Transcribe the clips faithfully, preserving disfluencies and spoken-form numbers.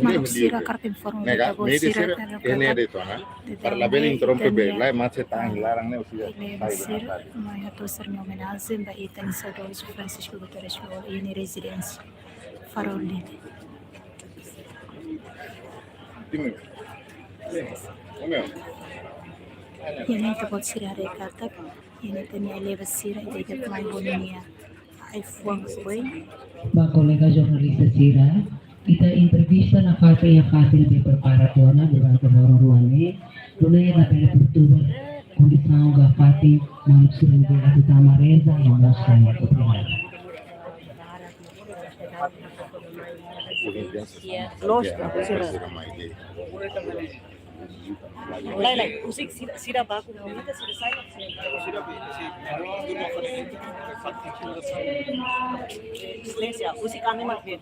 Maluk sira, hakarak informa ba ita-boot sira katak, eh, ne'e de'it ona. Para labele interrompe be, lai mate tan iha laran ne'e, husi ai-leba sira mai hato'o sira-nia omenajen ba ita-nia saudozu Francisco Guterres Lú-Olo iha nia rezidénsia Farol Lili. Iha ne'e ita-boot sira haree katak, iha ne'e ita-nia ai-leba sira, ita-nia ai-leba mai ho ninia ai-fuan foin. Ba kolega jornalista sira, ita entrevista nafatin iha fatin ne'ebé prepara tiha ona durante loron rua ne'e, nune'e labele perturba kondisaun ka fatin maluk sira ne'ebé atu tama reza no mós sai. Obrigadu. Loos, profesora. Lae, lae, husik sira, sira baku, sira sai. Exelénsia, husik ami mak be.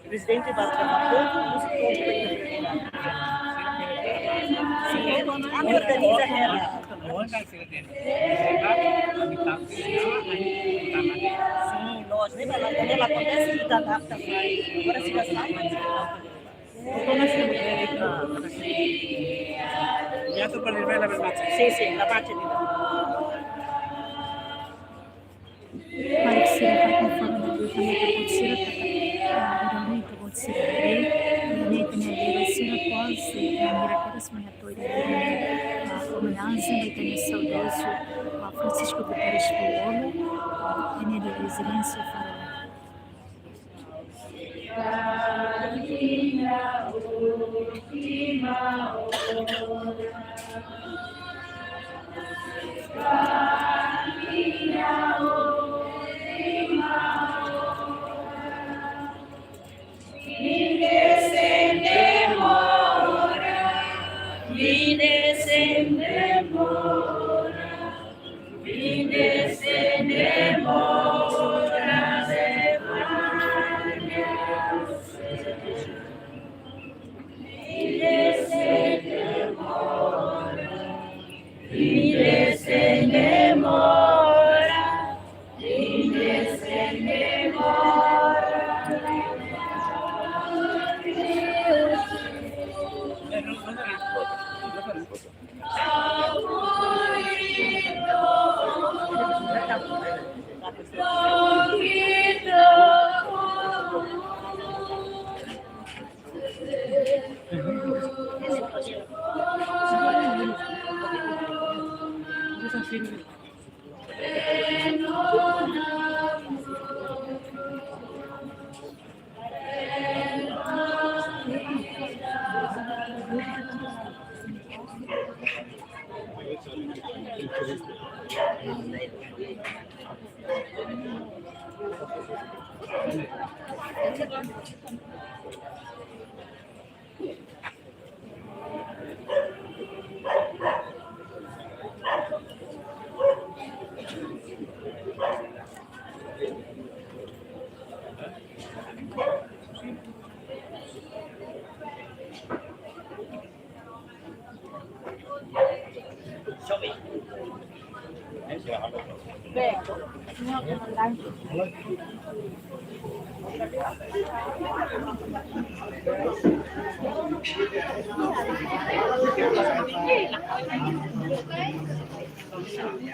Prezidente ba, ba povu, husik povu. Ami organiza hela. Sin, loos, ne'e ba, ne'e ba akontese, ita adapta. Agora sira sai, mas sin, sin, la baca di. Maluk sira, hakarak informa ba ita-boot sira katak, ah, durante ita-boot sira haree, durante ita-nia ai-leba sira kuaze, ah, mira kedas mai hato'o ita-nia, ah, omenajen ba ita-nia saudozu, ah, Francisco Guterres Lú-Olo, ah, iha nia rezidénsia Farol.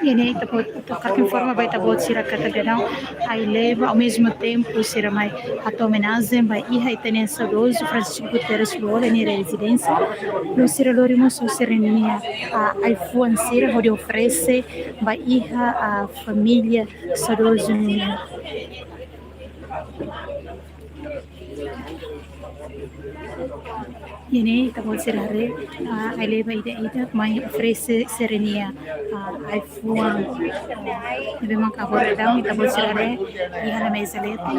Iha ne'e ita-boot, ita hakarak informa ba ita-boot sira katak daudaun ai-leba, ao mesmo tempo sira mai hato'o omenajen ba iha ita-nia saudozu Francisco Guterres Lú-Olo iha nia rezidénsia. No sira lori mós sira-nia, ah, ai-fuan sira hodi oferese ba iha, ah, família saudozu nian. Iha ne'e ita-boot sira haree, ah, ai-leba ida-idak mai oferese sira-nia, ah, ai-fuan. Ne'ebé mak agora daudaun ita-boot sira haree iha ona meza leten.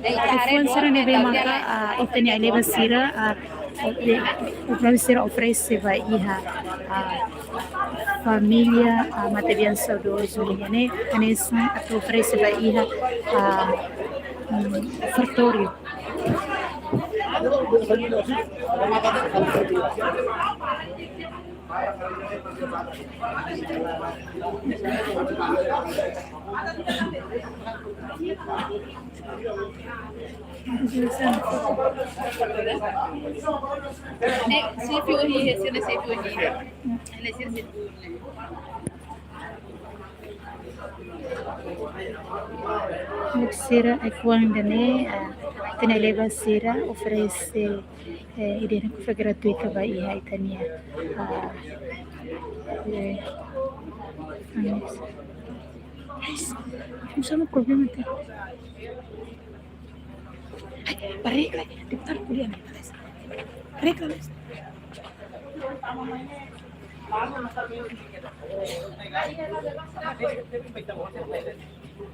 Ai-fuan sira ne'ebé maka, ah, ita-nia ai-leba sira, ah, o-, de-, o-, sira oferese ba iha, ah, família, ah, matebian saudozu nian ne'e, hanesan atu oferese ba iha, ah, mm, ofertóriu. Ne'e, xefe ohin, esse ne'e xefe ohin. Ele é xefe de tudo, né? Sira ai-fuan ida-ne'e, ah, ita-nia ai-leba sira oferese, eh, ida-ne'e ke foi gratuita ba iha ita-nia, ah, eh, anis. Ai, não sabe o problema tem. Ai, para, deputadu kuliah ne'e. Para,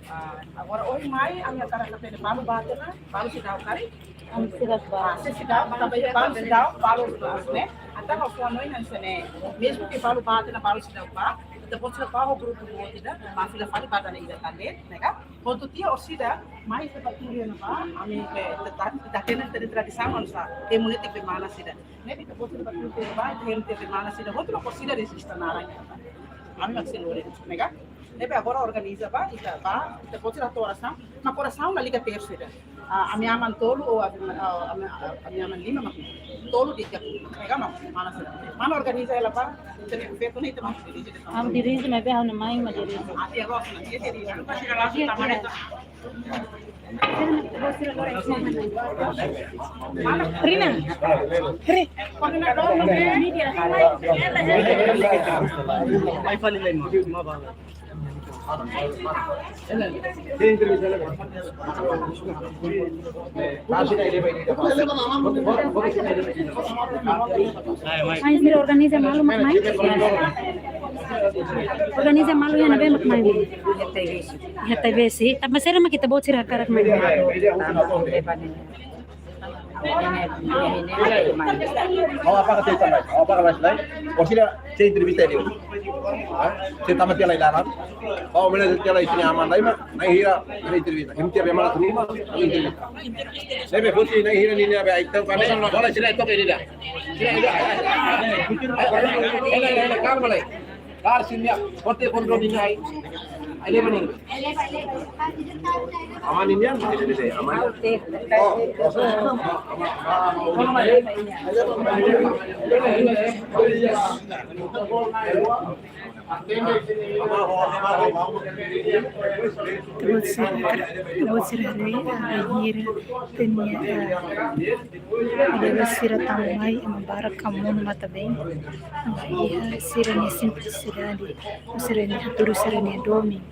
Ah, agora, ohin mai, ami hakarak hatene balu bá tiha ona, balu seidauk karik? Ami seidauk bá. Ah, se seidauk, tanba balu seidauk, balu seidauk, ne'e? Entaun, ha'u fó-hanoin hanesan ne'e, mezmu ke balu bá tiha ona, balu seidauk bá, ita-boot sira bá ho grupu boot ida, bá fila fali bá dala ida tan de'it, ne'e ka? Kuandu tiha orsida, mai ita bá tuur iha ne'ebá, ami ke, ita, ita hatene ita-nia tradisaun hanesan, ema netik be mana sira. Ne'ebé ita-boot sira bá tuur iha ne'ebá, ita hemu tiha be mana sira, hotu-hotu orsida rejista naran. Ami mak sei lori, ne'e ka? Ne'ebé agora organiza bá, ita bá, ita-boot sira to'o orasaun, mak orasaun la liga tersu ida. Ah, ami aman tolu, ou ami, ah, ami, ah, ami aman lima, mak tolu di ka, ne'e ka, mak, mana sira. Mana organiza hela bá, ita-nia feto ne'e ita mak dirije. Ami dirije, maibé ha'u-nia mãe mak dirije. Ah, tia Rosa, tia dirije. Tia, tia. Rina, Ri. Mãe, sira organiza malu mak mai. Organiza malu iha ne'ebé mak mai. Iha Taibesi. Tanba sira mak ita-boot sira hakarak mai. Ha'u hakarak hatete mai, ha'u hakarak hatete mai. Orsida sei entrevista de'it. Ha? Sei tama tiha lai dalan. Ha'u mena tiha lai sini aman lai mak, nai hira, nai entrevista. Hemu tiha be mana sira mak, nai entrevista. Ne'ebé foti nai hira ninia be ai-tau kan. Wala sira ai-tau ke ida. Sira ida. Hela, hela, hela, kalma lai. Kar sinya, kote kontrol ninia ai. Ai-leba nian. Aman nian, aman. Oh, oh, oh, aman. Ita-boot sira, ita-boot sira haree, ah, ai-fuan ida-ne'e, ah, ai-leba sira tama mai, ema barak ka monu matan-been. Iha sira-nia simplisidade, sira-nia hatudu, sira-nia domin.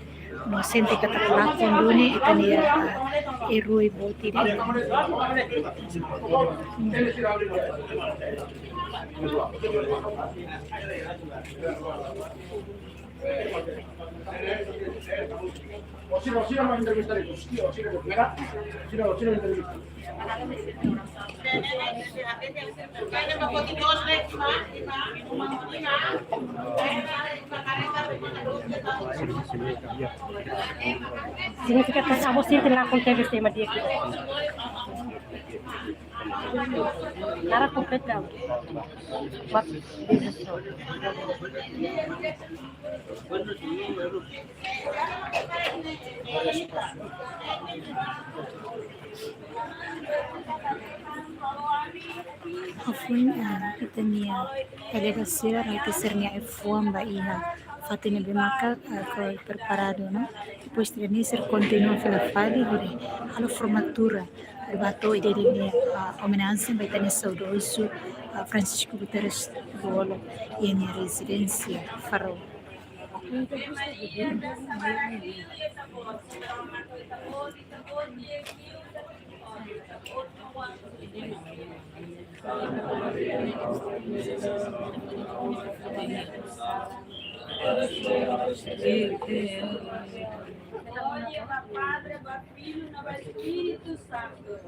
No sente katak lakon duni ita-nia, ah, eroi boot ida. Signifika katak ha'u sente lakon tebes ema di'ak. Cara komplit dah. Mak, Afuin, ah, ita-nia ai-leba sira, ita sira-nia ai-fuan ba iha fatin ne'ebé maka, ah, ke preparadu, no? Depois ida-ne'e sira kontinua fila fali, hodi halo formatura, hodi bá to'o ida-ne'e, ah, omenajen ba ita-nia saudozu, ah, Francisco Guterres Lú-Olo, iha nia rezidénsia Faro. Glória ba Padre, ba Filho, no ba Espírito Santo.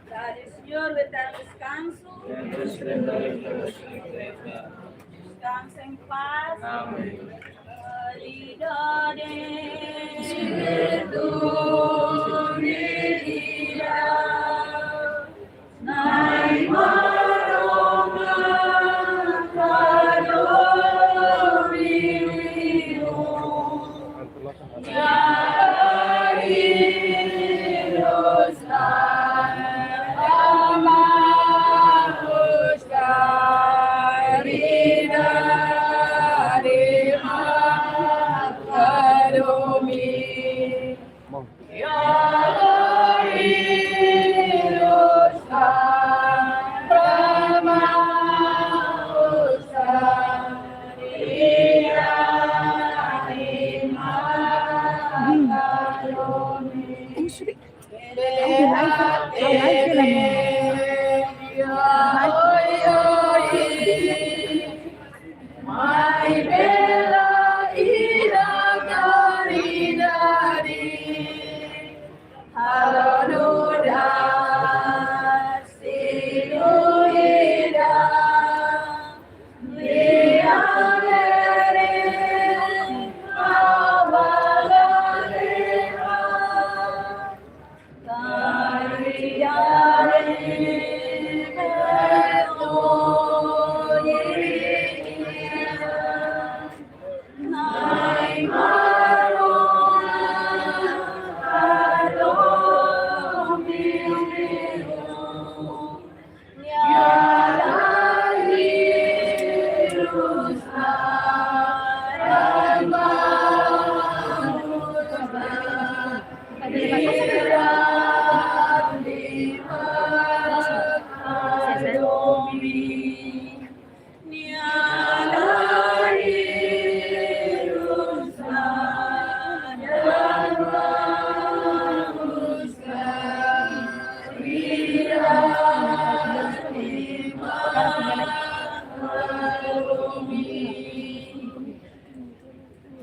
Dale, Señor, eterno descanso. Descansa en paz. Amén. Caridade. Nai Maromak, Padre,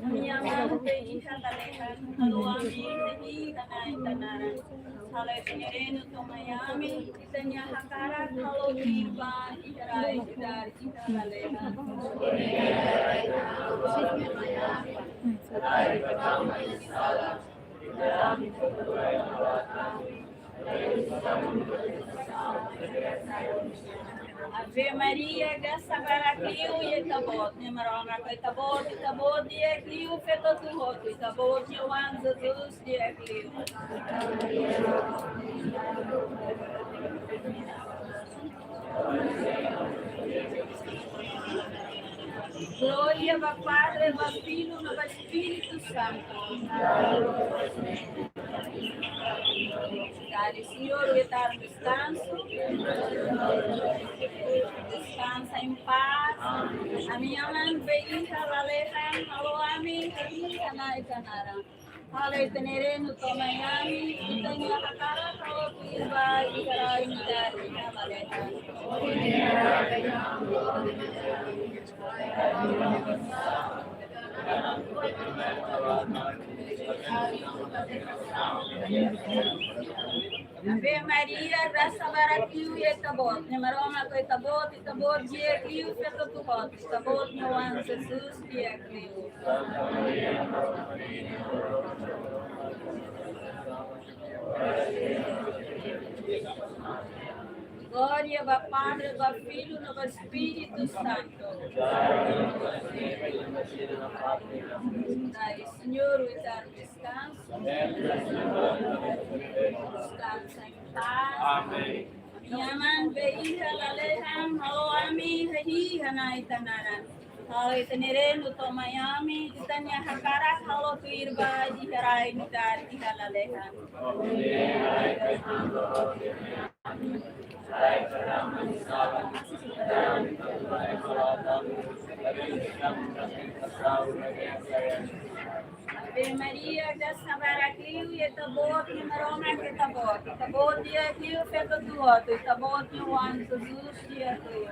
Ami-nia Aman be iha lalehan, halo ami iha Na'i nia naran. Halo ita-nia reinu to'o mai ami, ita-nia hakarak halo tuir ba iha rai nu'udar iha lalehan. Ave Maria, grasa barak liu iha Ita-Boot, Nai Maromak ho Ita-Boot, Ita-Boot di'ak liu feto hotu-hotu, Ita-Boot nia oan Jesus di'ak liu. Glória ba Padre, ba Filho, no ba Espírito Santo. Dale, Señor, eterno descanso. Descansa en paz. Ami-nia Aman be iha lalehan, halo ami iha Na'i nia naran. Halo ita-nia reinu to'o mai ami, ita-nia hakarak halo tuir ba iha rai nu'udar iha lalehan. Ave Maria, grasa barak liu iha Ita-Boot, Nai Maromak ho Ita-Boot, Ita-Boot di'ak liu feto hotu-hotu, Ita-Boot nia oan Jesus di'ak liu. Glória ba Padre, ba Filho, no ba Espírito Santo. Dale, Señor, eterno descanso. Descansa en paz. Amén. Ami-nia Aman be iha lalehan, halo ami iha Na'i nia naran. Halo ita-nia reinu to'o mai ami, ita-nia hakarak halo tuir ba iha rai nu'udar iha lalehan. Ave Maria, grasa barak liu, Ita-Boot iha Maromak, Ita-Boot, Ita-Boot di'ak liu feto hotu-hotu, Ita-Boot nia oan Jesus di'ak liu.